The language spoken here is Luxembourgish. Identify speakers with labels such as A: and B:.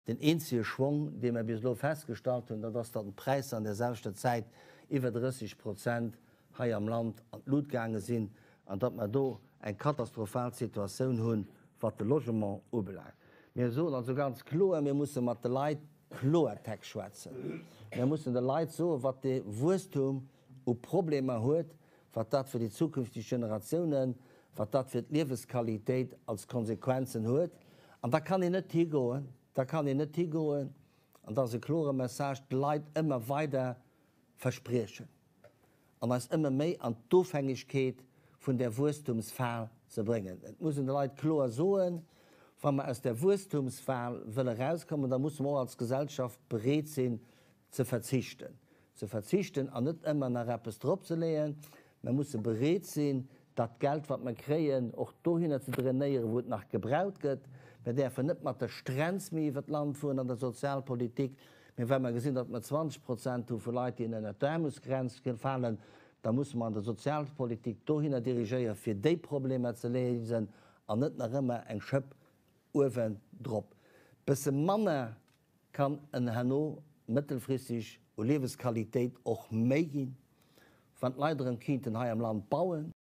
A: Den eenzege Schwong, dee mer bis elo festgestallt hunn, dat ass, datt d'Präisser an där selwechter Zäit iwwer 30 Prozent hei am Land an d'Lut gaange sinn an datt mer do eng katastrophal Situatioun hunn, wat de Logement ubelaangt. Mir soen also ganz kloer, Mir musse mat de Leit Kloertext schwätzen. Mir mussen de Leit soen, wat dee Wuesstum u Problemer huet, wat dat fir déi zukünfteg Generatiounen, wat dat fir d'Liewesqualitéit als Konsequenzen huet. An da kann een net higoen, da kann een net higoen, an dat ass e klore Message, de Leit ëmmer weider verspriechen an eis ëmmer méi an d'Ofhängegkeet vun där Wuesstumsfal ze bréngen. Et muss een de Leit kloer soen, Wa mer aus där Wuesstumsfal wëlle erauskommen, da musse mer och als Gesellschaft bereet sinn ze verzichten. Ze verzichten an net ëmmer nach eppes dropzeleeën. Mer musse bereet sinn, dat Geld, wat mer kréien, och dohinner ze drainéieren, wou et nach gebraut gëtt. Mer däerfen net mat der Strenz méi iwwer d'Land fueren an der Sozialpolitik. Mä wa mer gesinn, datt mer 20 Prozent hu vu Leit, déi ënnert d'Aarmutsgrenz falen, da musse mer an der Sozialpolitik dohinner dirigéieren, fir déi Problemer ze léisen an net nach ëmmer eng Schëpp uewendrop. Bësse manner kann en herno mëttelfristeg u Liewesqualitéit och méi ginn, wann d'Leit erëm kinnten hei am Land bauen.